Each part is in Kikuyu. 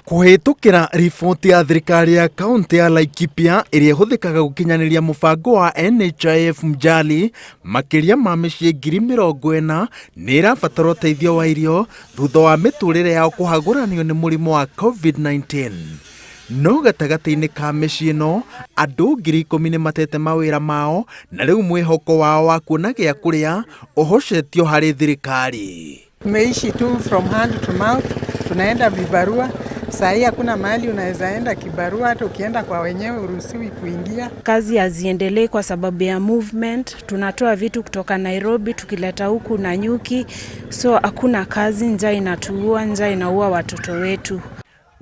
Kũhĩtũkĩra riboti ya thirikari ya kaũntĩ ya Laikipia ĩrĩa ĩhũthĩkaga gũkinyanĩria mũbango wa NHIF Mjali, makĩria ma mĩciĩ 40,000 nĩ ĩrabatara ũteithio wa irio thutha wa mĩtũrĩre yao kũhagũranio nĩ mũrimũ wa COVID-19. No gatagatĩ-inĩ ka mĩciĩ ĩno, andũ 10,000 nĩ matete mawĩra mao na rĩu mwĩhoko wao wa kuona gĩa kũrĩa ũhocetio harĩ thirikari. Tumeishi tu from hand to mouth, tunaenda vibarua. Saa hii hakuna mahali unaweza enda kibarua, hata ukienda kwa wenyewe uruhusiwi kuingia. Kazi haziendelei kwa sababu ya movement. Tunatoa vitu kutoka Nairobi tukileta huku Nanyuki, so hakuna kazi. Njaa inatuua, njaa inaua watoto wetu.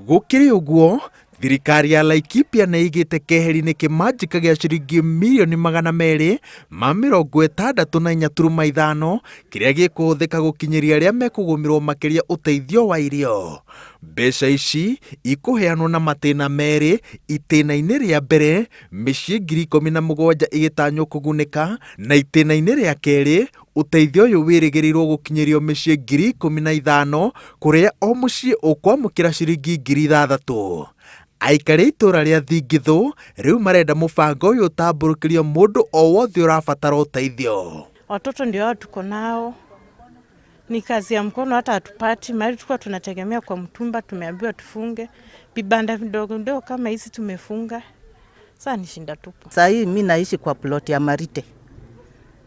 Gũkĩrĩ ũguo, thirikari ya Laikipia nĩ ĩigĩte keheri-inĩ kĩmanjĩka gĩa ciringi mirioni 264.5 kĩrĩa gĩkũhũthĩka gũkinyĩria arĩa mekũgũmĩrwo makĩria ũteithio wa irio. Mbeca ici ikũheanwo na matĩna merĩ, itĩna-inĩ rĩa mbere mĩciĩ 17,000 ĩgĩtanywo kũgunĩka na itĩna-inĩ rĩa kerĩ ũteithio ũyũ wĩrĩgĩrĩirwo gũkinyĩrio mĩciĩ 15,000 kũrĩa o mũciĩ ũkwamũkĩra ciringi 6,000. Aikari a itũũra rĩa Thingithũ rĩu marenda mũbango ũyũ ũtambũrũkĩrio mũndũ o wothe ũrabatara ũteithio. Watoto ndio hao tuko nao, ni kazi ya mkono, hata hatupati mahali tulikuwa tunategemea kwa mtumba, tumeambiwa tufunge vibanda vidogo vidogo kama hizi tumefunga. Sasa ni shinda tupu. Saa hii mi naishi kwa plot ya Marite.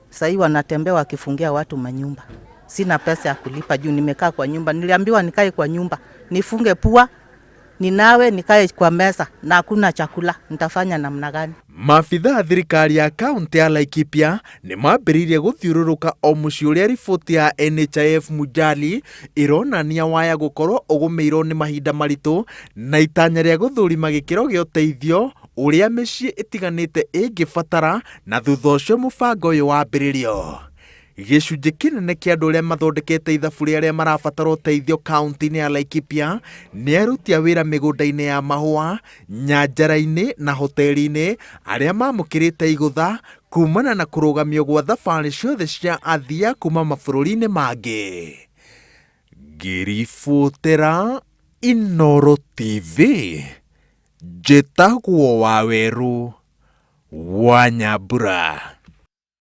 Saa hii wanatembea wakifungia watu manyumba. Sina pesa ya kulipa juu nimekaa kwa nyumba. Niliambiwa nikae kwa nyumba, nifunge pua, ninawe, nikae kwa meza na hakuna chakula. Nitafanya namna gani? Maabithaa a thirikari ya kaũntĩ ya Laikipia nĩ mambĩrĩirie gũthiũrũrũka o mũciĩ ũrĩa riboti ya NHIF Mujali ĩronania waya gũkorwo ũgũmĩirwo nĩ mahinda maritũ na itanya rĩa gũthũrima gĩkĩro gĩa ũteithio ũrĩa mĩciĩ ĩtiganĩte ĩngĩbatara na thutha ũcio mũbango ũyũ wambĩrĩrio. Gĩcunjĩ kĩnene kĩa andũ arĩa mathondekete ithabu rĩa arĩa marabatara ũteithio kaũntĩ-inĩ ya Laikipia nĩ aruti a wĩra mĩgũnda-inĩ ya mahũa, nyanjara-inĩ na hoteli-inĩ arĩa mamũkĩrĩte igũtha kumana na kũrũgamio gwa thabarĩ ciothe cia athii kuma mabũrũri-inĩ mangĩ. Ngĩribotera Inooro TV, njĩtagwo Wawerũ wa Nyambura.